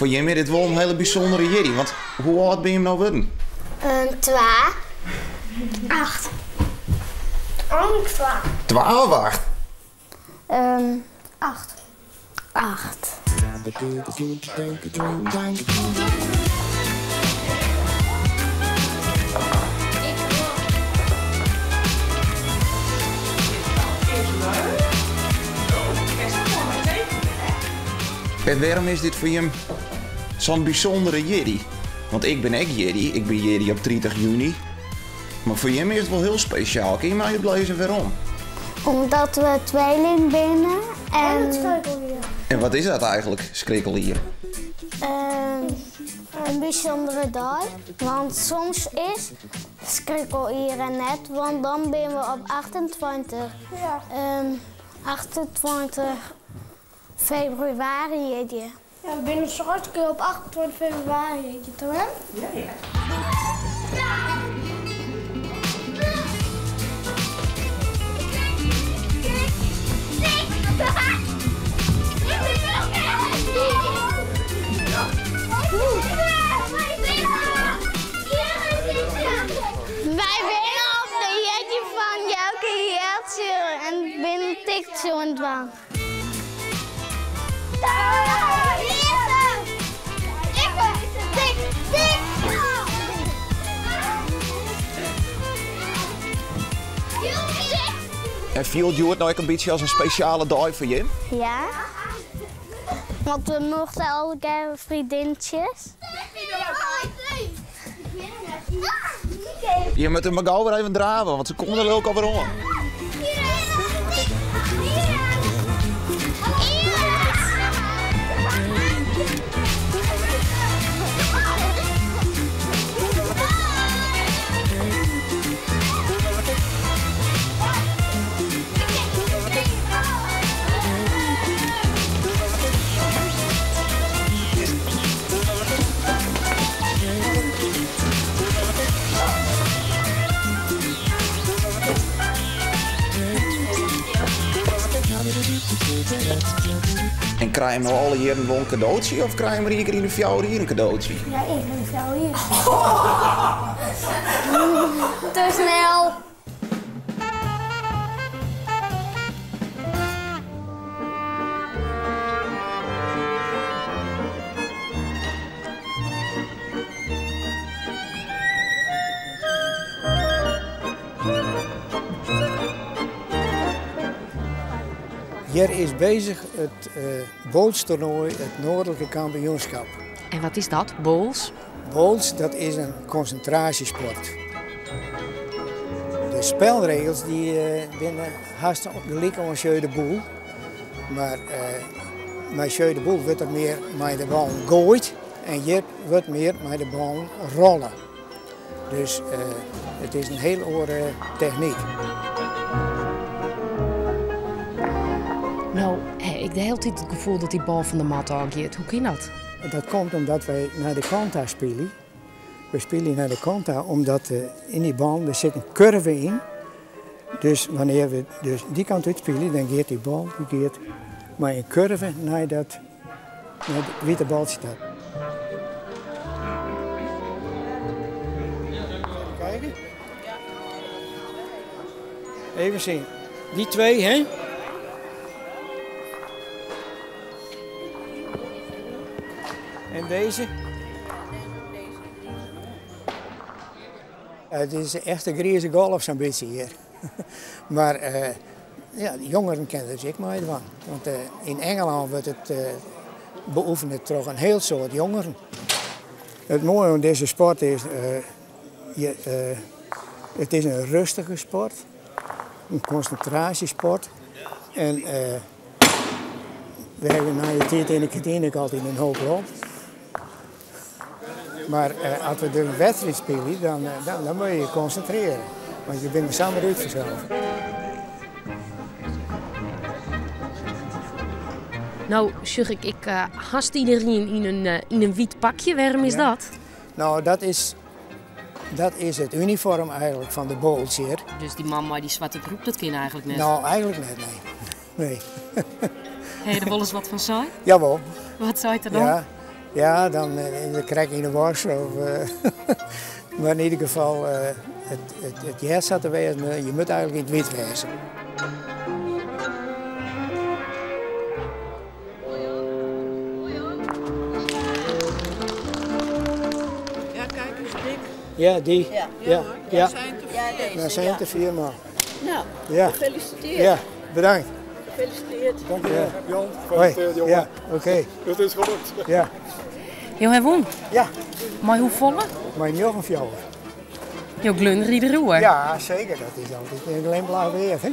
Foar jim is dit wol in hiele bysûndere jierdei, want hoe âld binne jim no wurden? Twa. Acht. Ek twa. Twa of acht? Acht. Acht. En wêrom is dit foar jim sa'n bysûndere jierdei? Want ik bin ek jierdei, ik bin jierdei op 30 juny. Mar foar jim is it wol hiel spesjaal. Kinne je my útlizze wêrom? Omdat we tweeling binne en. En wat is dat eigentlik, skrikkeljier? In bysûndere dei, want soms is skrikkeljier net, want dan binne we op 28, 28 febrewaris jierdei. Ja, we binne seis kear op 28 febrewaris jierdei, toch hè? Ja, ja. Wy binne op de jierdei fan Jouke Jeltsje en binne tiktsje oan it dwaan. En fielt hjoed no ek in bytsje as in spesjale dei foar jim? Ja, want we mochten allegearre vriendinnetjes. Je moatte mar gau wer even drave, want se komme der lilk alwer oan. En krije jim no alle jierren wol in kadootsje of krije jim mar ien kear yn de fjouwer jier in kadootsje? Ja, ien kear yn de fjouwer jier. Te snel. Hjir is bezich it bowlstoernoai, it Noardlike kampioenskip. En wat is dat, bowls? Bowls, dat is in konsintraasjesport. De spelregels dy binne hast gelyk oan jeu de boule. Mar mei jeu de boule wurdt der mear mei de ballen goaid en hjir wurdt mear mei de ballen rolle. Dus it is in hiel oare technyk. No ha ik de hiele tiid it gefoel dat dy bal fan de mat ôf giet. Hoe kin dat? Dat komt omdat wy nei de kant ta spylje. We spylje nei de kant ta omdat yn dy bal der sit in kurve yn. Dus wannear we dus dy kant út spylje, dan giet dy bal dy giet mei in kurve nei dat nei it wite baltsje ta. Even kijken. Even zien. Die twee, hè? En deze? Het is echt een grize golf zo'n beetje hier. Maar uh, ja, de jongeren kinne der dus ek meidwaan. Want uh, yn Engelân wurdt it uh, beoefene troch in hiel soad jongeren. It moaie oan dizze sport is, je, it is in rêstige sport, in konsintraasjesport. En we hawwe nei de tiid yn de kantine ek altyd in hoop lol. Mar as we de wedstriid spylje, dan, dan, dan moatte je je konsintrearje. Want je binne der samar út fansels. No sjoch ik ek hast iderien yn in wyt pakje. Wêrom is dat? No, dat is it unifoarm eigentlik fan de bowls hjir. Dus dy man mei dy swarte broek, dat kin eigentlik net? No, eigentlik net, nee. Nee. Ha je der wolris wat fan sein? Jawol. Wat seit er dan? Ja. Ja, dan krek yn de was. Of, maar in ieder geval, it heart sa te wêzen, je moatte eigenlik yn it wyt wêze. Ja, kijk eens dik. Ja, dy. Ja. Ja, ja. Ja, deze. Dan zijn het er vier man. Nou, Ja. gefeliciteerd. Ja, bedankt. Gefeliciteerd. Dank je. Jan, Hoi. gefeliciteerd jongen. Ja, oké. Het is gelukt. Ja. Jo ha wûn. Ja. Mei hoefolle? Mei njoggen fjouwer. Jo glunderje deroer. Ja, zeker. Dat is altijd een glimlach weer. Hè?